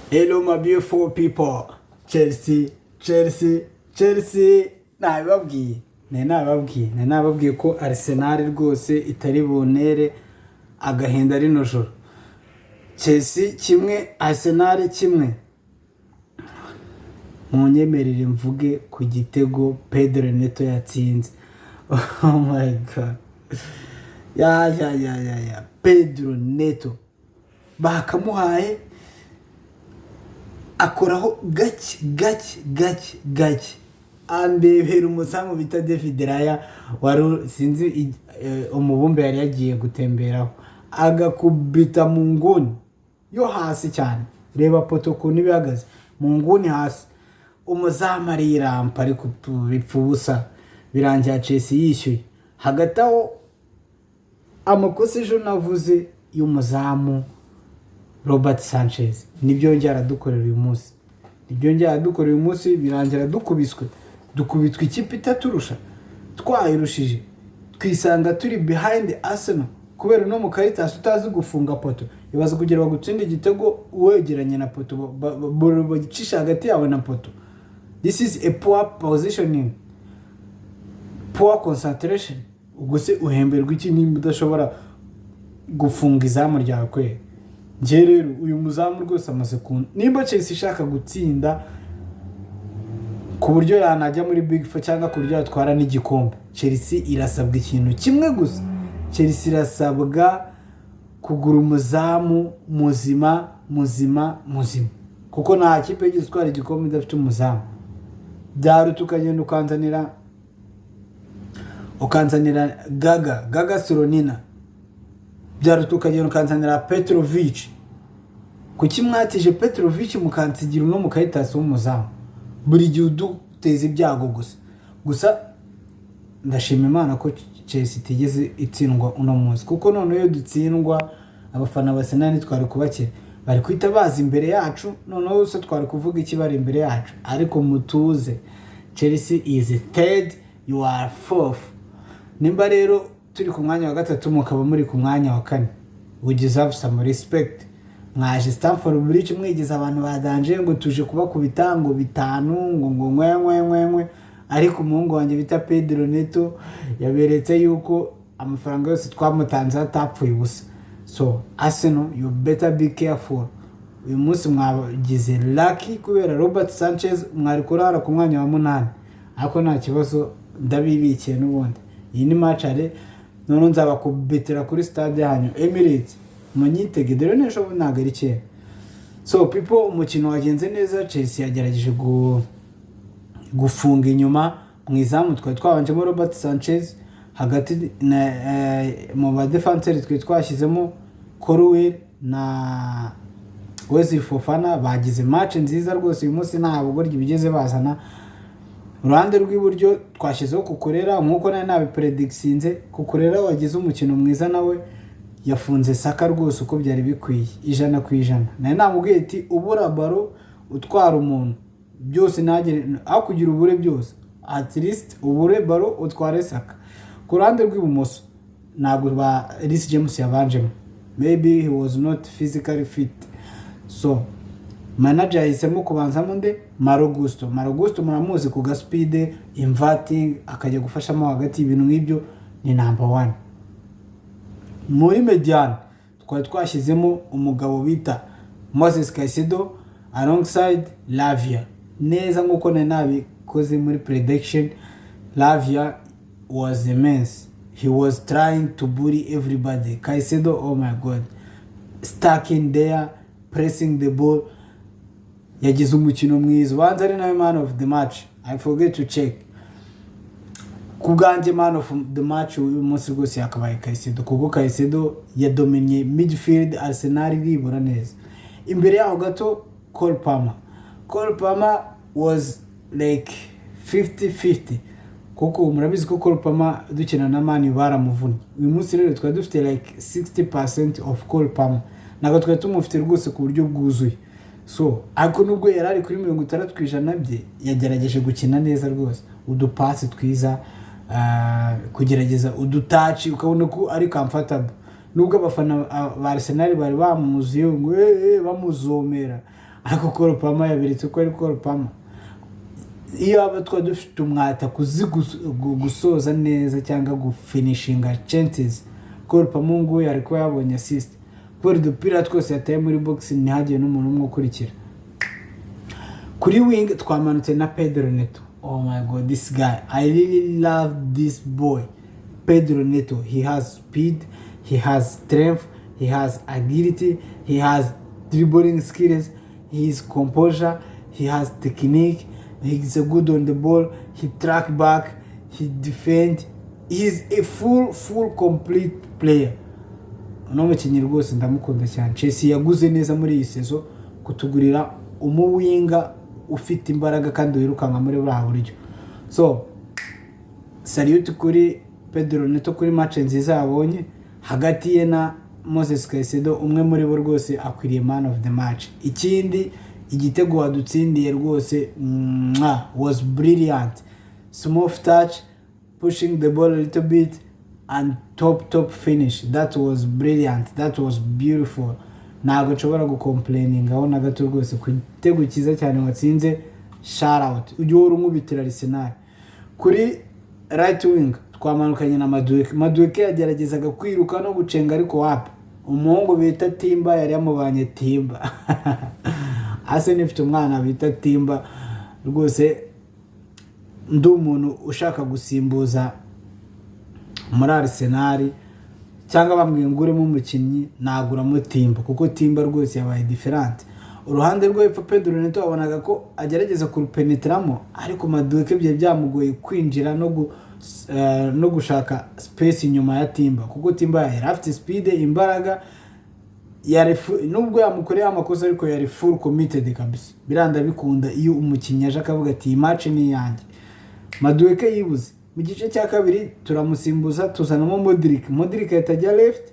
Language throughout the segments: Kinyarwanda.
Hello, my beautiful people. Chelsea, Chelsea, Chelsea. Nabibabwiye. Nari nababwiye. Nari nababwiye ko Arsenal rwose itari bunere agahinda rino joro. Chelsea 1, Arsenal 1. Munyemerere mvuge ku gitego Pedro Neto yatsinze. Oh my God. Ya ya ya ya ya. Pedro Neto. Bakamuhaye, akoraho gake gake gake gake, andebera umuzamu bita David Raya, wari sinzi umubumbe yari yagiye gutemberaho, agakubita mu nguni yo hasi cyane. Reba poteau ukuntu iba ihagaze mu nguni hasi. Umuzamu arirampa, ariko bipfa ubusa, birangira Chelsea yishyuye. Hagati aho, amakosa ejo navuze y'umuzamu Robert Sanchez nibyo yongera aradukorera uyu munsi, nibyo yongera aradukorera uyu munsi. Birangira dukubiswe, dukubitwa ikipe itaturusha, twayirushije, twisanga turi behind Arsenal kubera uno mukaritasi utazi gufunga poteau. Ibaza kugira bagutsinde igitego wegeranye na poteau, bagicisha hagati yawe na poteau. This is a poor positioning, poor concentration. Ubwo se uhemberwa iki nimba udashobora gufunga izamu ryawe kweri? Njye rero uyu muzamu rwose amaze ku nimba Chelsea ishaka gutsinda ku buryo yanajya muri Big Four cyangwa ku buryo yatwara n'igikombe, Chelsea irasabwa ikintu kimwe gusa. Chelsea irasabwa kugura umuzamu muzima, muzima, muzima, kuko nta kipe yigeze itwara igikombe idafite umuzamu. Byaruta ukagenda ukanzanira Gaga Gaga Slonina, byaruta ukagenda ukanzanira Petrovic. Kuki mwatije Petrovic mukansigira uno mukayitasi w'umuzamu buri gihe uduteza ibyago gusa gusa? Ndashima Imana ko Chelsea itigeze itsindwa uno munsi, kuko noneho iyo dutsindwa, abafana ba Arsenal twari kubakira, bari guhita baza imbere yacu. Noneho se twari kuvuga iki bari imbere yacu? Ariko mutuze, Chelsea is third, you are fourth. Nimba rero turi ku mwanya wa gatatu, mukaba muri ku mwanya wa kane, we deserve some respect. Mwaje Stamford Bridge mwigize abantu ba danger, ngo tuje kubakubita ngo bitanu, ngo nkwe nkwe nkwe nkwe, ariko umuhungu wanjye bita Pedro Neto yaberetse yuko amafaranga yose twamutanze atapfuye ubusa. So Arsenal, you better be careful. Uyu munsi mwagize lucky kubera Robert Sanchez, mwari kurara ku mwanya wa munani, ariko nta kibazo, ndabibikiye n'ubundi. Iyi ni match aller, noneho nzabakubitira kuri stade yanyu Emirates, munyitege. Dore n'ejo bundi, ntabwo ari kera. So people, umukino wagenze neza. Chelsea yagerageje gufunga inyuma. Mu izamu twari twabanjemo Robert Sanchez, hagati na mu badefanseri twari twashyizemo Colwill na Wesley Fofana. Bagize match nziza rwose uyu munsi, nta bugoryi bigeze bazana. Uruhande rw'iburyo twashyizeho Cucurella nk'uko nari nabipredictinze. Cucurella wagize umukino mwiza, nawe yafunze Saka rwose uko byari bikwiye, 100%. Nari namubwiye ati: "Ubura ballon, utwara umuntu byose, ntagere aho kugira ubure byose, at least ubure ballon utware Saka." Ku ruhande rw'ibumoso ntabwo ba Reece James yabanjemo, maybe he was not physically fit, so manager yahisemo kubanzamo nde? Malo Gusto. Malo Gusto muramuzi ku gaspeed, inverting, akajya gufashamo hagati, ibintu nk'ibyo, ni number one. Muri médiane twari twashyizemo umugabo bita Moses Caicedo alongside Lavia, neza nk'uko nari nabikoze muri prediction. Lavia was immense, he was trying to bully everybody. Caicedo, oh my God, stuck in there pressing the ball. Yagize umukino mwiza, ubanza ari nawe man of the match. I forget to check. Ku bwanjye, man of the match uyu munsi rwose yakabaye Caicedo, kuko Caicedo yadominye midfield, Arsenal iribura neza. Imbere yaho gato, Cole Palmer. Cole Palmer was like 50-50, kuko murabizi ko Cole Palmer dukina na Man U baramuvunnye. Uyu munsi rero twari dufite like 60% of Cole Palmer, ntabwo twari tumufite rwose ku buryo bwuzuye. So ariko nubwo yari ari kuri 60% bye, yagerageje gukina neza rwose, udupasi twiza, kugerageza udutouch, ukabona ko ari comfortable, nubwo abafana ba Arsenal bari bamuziye ngo "Eh, eh," bamuzomera. Ariko Cole Palmer yaberetse ko ari Cole Palmer. Iyo aba twari dufite umwataka uzi gusoza neza cyangwa gufinishinga chances, Cole Palmer nguyu yari kuba yabonye assist, kubera udupira twose yataye muri box ntihagire n'umuntu umwe ukurikira. Kuri wing twamanutse na Pedro Neto. Oh my God, this guy, I really love this boy Pedro Neto. He has speed, he has strength, he has agility, he has dribbling skills, he is composure, he has technique, he's good on the ball, he track back, he defend. He's a full complete player. Uno mukinnyi rwose ndamukunda cyane. Chelsea yaguze neza muri iyi saison kutugurira umuwinger ufite imbaraga kandi wirukanka muri buriya buryo. So salute kuri Pedro Neto kuri match nziza yabonye. Hagati ye na Moses Caicedo, umwe muri bo rwose akwiriye man of the match. Ikindi, igitego wadutsindiye rwose, mwah, was brilliant. Smooth touch, pushing the ball a little bit and top top finish. That was brilliant, that was beautiful. Ntabwo nshobora gucomplainingaho na gato rwose ku gitego cyiza cyane watsinze. Shout out, ujye uhora unkubitira Arsenal. Kuri right wing twamanukanye na Madueke. Madueke yageragezaga kwiruka no gucenga, ariko wapi, umuhungu bita Timber yari yamubanye Timber. Arsenal ifite umwana bita Timber. Rwose ndi umuntu ushaka gusimbuza muri Arsenal cyangwa bambwiye ngo uremo umukinnyi, naguramo Timber, kuko Timber rwose yabaye different. Uruhande rwo hepfo, Pedro Neto wabonaga ko agerageza kurupenetramo, ariko Madueke byari byamugoye kwinjira no gushaka space inyuma ya Timber, kuko Timber yari afite speed, imbaraga. Nubwo yamukoreye amakosa, ariko yari full committed kabisa. Biranda bikunda iyo umukinnyi aje akavuga ati: "Iyi match ni iyanjye." Madueke yibuze mu gice cya kabiri, turamusimbuza tuzanamo Mudryk. Mudryk ahita ajya left,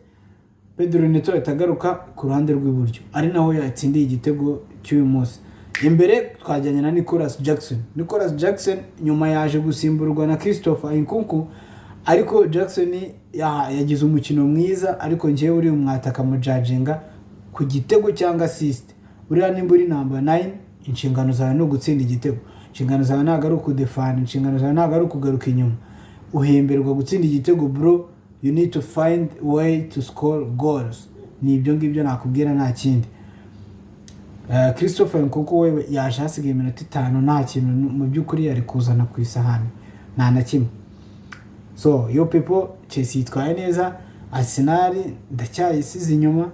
Pedro Neto ahita agaruka ku ruhande rw'iburyo, ari naho yatsindiye igitego cy'uyu munsi. Imbere twajyanye na Nicolas Jackson. Nicolas Jackson nyuma yaje gusimburwa na Christopher Nkunku, ariko Jackson yagize umukino mwiza. Ariko njyewe uri umwataka mujudginga ku gitego cyangwa assist. Buriya nimba uri number 9, inshingano zawe ni ugutsinda igitego. Inshingano zawe ntabwo ari ukudefanda, inshingano zawe ntabwo ari ukugaruka inyuma. Uhemberwa gutsinda igitego. Bro, you need to find way to score goals. Ni ibyo ngibyo nakubwira, nta kindi. Christopher Nkunku we yaje hasigaye iminota 5, nta kintu mu by'ukuri yari kuzana ku isahani, nta na kimwe. So yo people, Chelsea yitwaye neza, Arsenal ndacyayisize inyuma.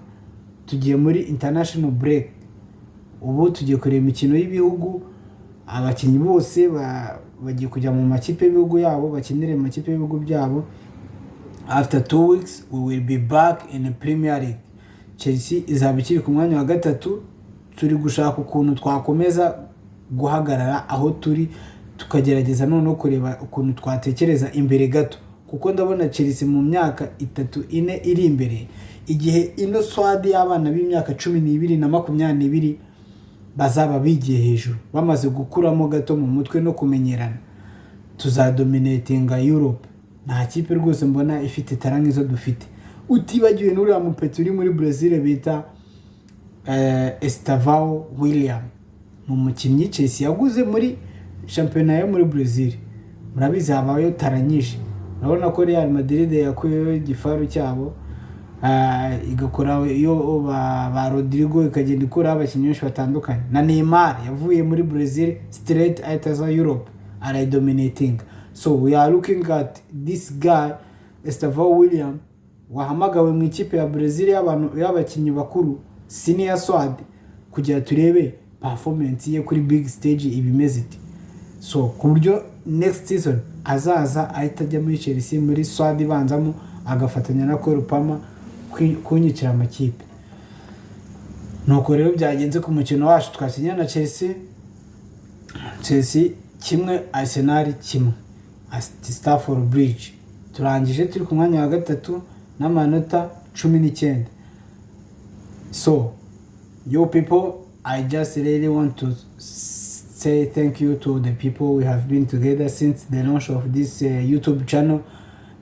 Tugiye muri international break, ubu tugiye kureba imikino y'ibihugu. Abakinnyi bose bagiye kujya mu makipe y'ibihugu yabo, bakinire mu makipe y'ibihugu byabo. After 2 weeks we will be back in the Premier League. Chelsea izaba ikiri ku mwanya wa gatatu. Turi gushaka ukuntu twakomeza guhagarara aho turi, tukagerageza noneho kureba ukuntu twatekereza imbere gato, kuko ndabona Chelsea mu myaka 3, 4 iri imbere, igihe ino squad y'abana b'imyaka 12 na 22 bazaba bigiye hejuru, bamaze gukuramo gato mu mutwe no kumenyerana, tuzadominatinga Europe. Nta kipe rwose mbona ifite talent nk'izo dufite, utibagiwe n'uriya mupeti uri muri Brazil bita Estevao William. Ni umukinnyi Chelsea yaguze muri shampiyona yo muri Brazil. Murabizi habayeho talent nyinshi. Urabona ko Real Madrid yakuyeho igifaru cyabo, igakora iyo ba Rodrigo, ikagenda ikuraho abakinnyi benshi batandukanye. Na Neymar yavuye muri Brazil straight ahita aza Europe, arayidominatinga. So we are looking at this guy Estevao William wahamagawe mu ikipe ya Brazil y'abantu, y'abakinnyi bakuru, senior squad, kugira turebe performance ye kuri big stage ibimeze ite. So ku buryo next season azaza ahita ajya muri Chelsea muri squad ibanzamo, agafatanya na Cole Palmer kunyikira amakipe. Nuko rero byagenze ku mukino wacu twakinnye na Chelsea. Chelsea 1, Arsenal 1, Stamford Bridge. Turangije turi ku mwanya wa gatatu n'amanota 19. So yo people, I just really want to say thank you to the people we have been together since the launch of this YouTube channel.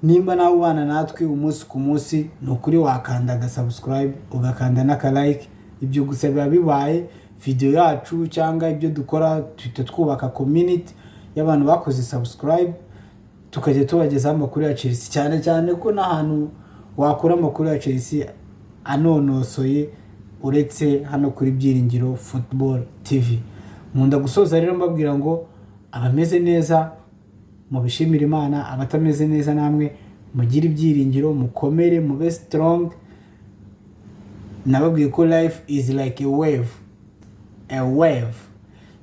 Nimba nawe ubana natwe umunsi ku munsi, ni ukuri wakanda aga subscribe, ugakanda n'aka like. Ibyo gusa biba bibaye. video yacu cyangwa ibyo dukora, tuhita twubaka community y'abantu bakoze subscribe, tukajya tubagezaho amakuru ya Chelsea, cyane cyane ko n'ahantu wakura amakuru ya Chelsea anonosoye uretse hano kuri Byiringiro Football TV. Nkunda gusoza rero mbabwira ngo abameze neza mubishimire Imana, abatameze neza namwe mugire ibyiringiro, mukomere, mube strong. Nababwiye ko life is like a wave, a wave.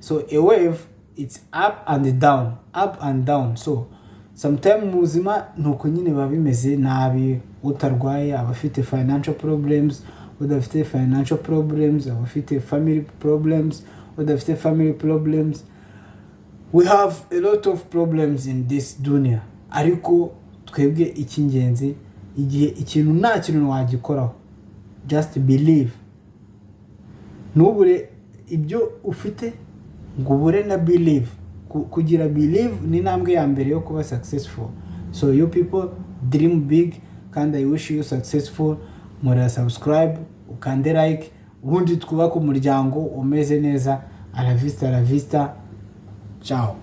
So a wave, it's up and down, up and down. So sometime mu buzima nuko nyine biba bimeze nabi. Utarwaye aba afite financial problems, udafite financial problems aba afite family problems, udafite family problems, we have a lot of problems in this dunia. Ariko twebwe icy'ingenzi, igihe ikintu nta kintu wagikoraho, just believe. Ntubure ibyo ufite ngo ubure na believe. Kugira believe ni intambwe ya mbere yo kuba successful. So you people, dream big, kandi I wish you successful. Murira subscribe, ukande like, ubundi twubake umuryango umeze neza. Aravista, aravista, ciao.